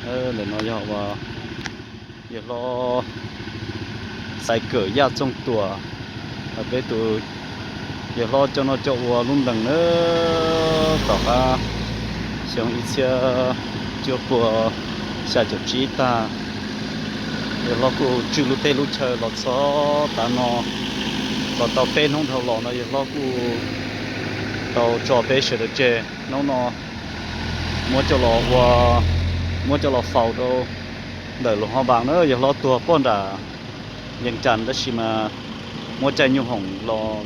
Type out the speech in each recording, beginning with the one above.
Ntawm no yog yawg hlob Xaiv Kawm Yaj Txooj Tuam, peb tus yawg hlob coj noj coj ua lub ntees na. Tom qab xyoo ib txhiab cuaj puas xya caum tsib tag, yawg hlob kuj tswj lub teb lub chaw los txog tav no, los tau peb hnub dhau los no yawg hlob kuj tau tso peb sawv daws tseg. Hnub no muab coj los ua, muab coj los faus rau ntawm Luas Hoj Npas na. Yawg hlob tuag pog nram Yees Cas tab sis mas muab caij nyuj hoom los,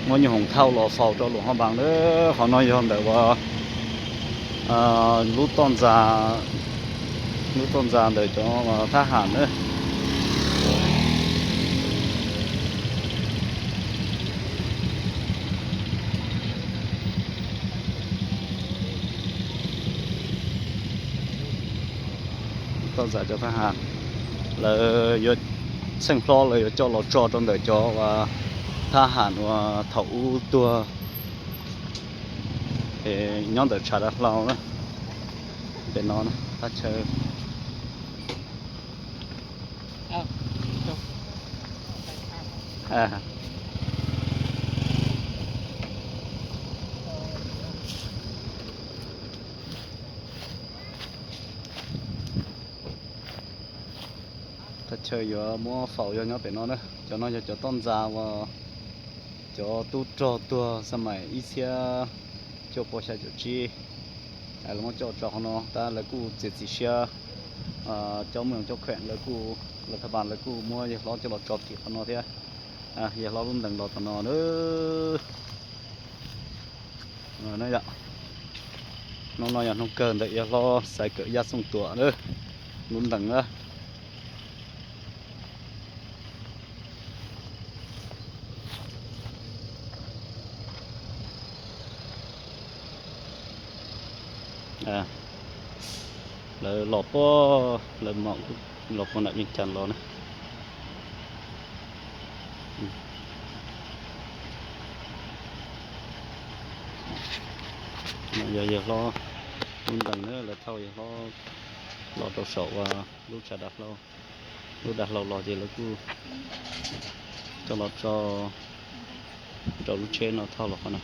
muab nyuj hoom thauj los faus rau Luas Hoj Npas na. Qhov no yog ntawm uas lub toj ntxa, lub toj ntxa ntawm cov thab ham na. Toj ntxa cov thab ham, lawv yuav txheej hlob lawv yuav coj los tso rau ntawm cov uas thab ham uas thaum ub tuag nyob ntawm tshav dav hlau na. Pem no thaj chaw. Thaj chaw yuav muab faus yog nyob pem no na. Cov no yog cov toj ntxa uas cov tub rog tuag xab maim ib txhiab cuaj puas xya caum tsib, lawv muab coj tso qhov no tab lawv kuj txiav txim siab, cov moos cov kheem lawv kuj, lawv thaj npas lawv kuj muab yawg hlob coj los tso tim qhov no thiab. Yawg hlob lub ntees los tom no na. Hnub no yog hnub kawg ntawm yawg hlob Xaiv Kawm Yaj Txooj Tuam na, lub ntees na. Lawv los puag, lawv mam los puag nram Yees Cas los na. Yog yawg hlob lub ntees na, lawv thauj yawg hlob los rau saum lub tshav dav hlau, lub dav hlau los ces lawv kuj coj los tso rau lub tsheb no thauj los qhov no.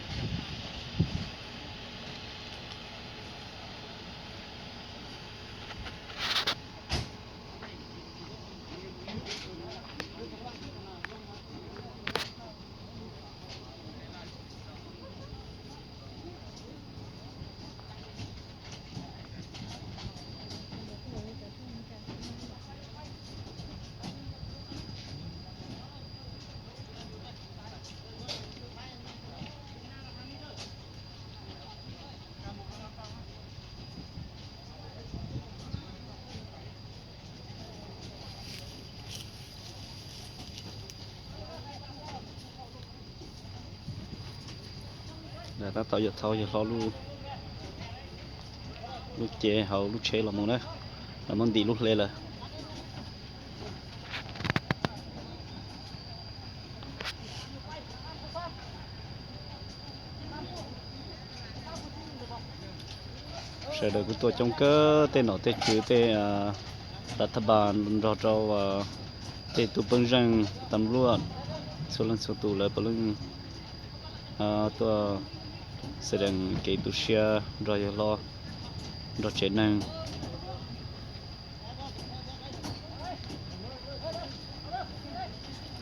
Tab tom yuav thauj yawg hlob lub cev hauv lub tsheb los mus na, lawv muab ntim lub hle lawm. Sawv daws kuj tuaj coob kawg, tej nom tej tswv, tej lav thaj npas nrog rau tej tub peeb zeej, tam luaj, txhua leej txhua tus lawv puav leej tuaj xa dees kev tu siab nrog yawg hlob, nrog tsev neeg.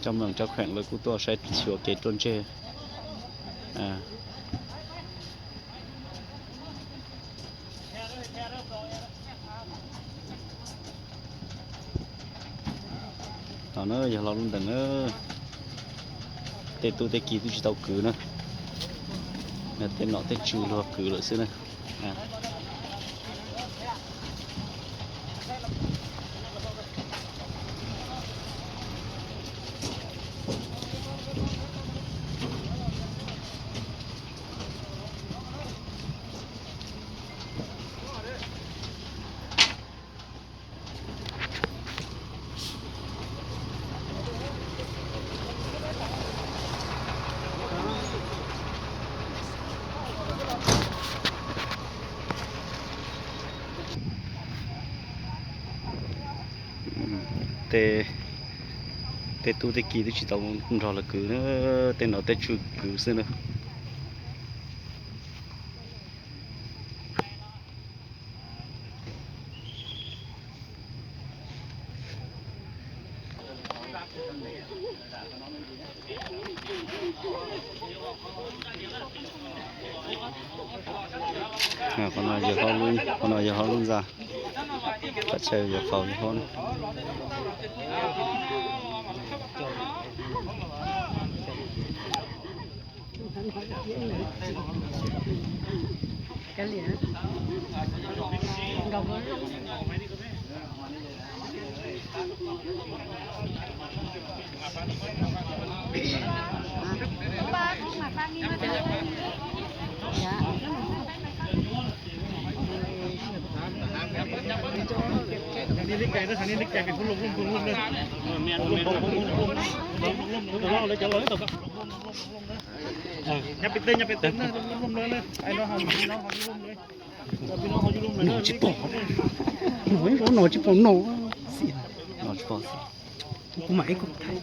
Cov moos cov kheem lawv kuj tuaj saib xyuas kev ruaj ntseg. No na yog hlob lub ntees na, tej tub tej ki twb tsis tau kwv na, tej nom tej tswv luag kwv lawm xwb na. tej, tej tub tej ki twb tsis tau nrog lawv kwv na, tej no tej tswj kwv xwb na. Qhov no yog hauv lub ntxa, qhov chaw yog faus yog hauv na. No tsis pom, no tsis pom no, no tsis pom. Kuv mam ib kuv thaij.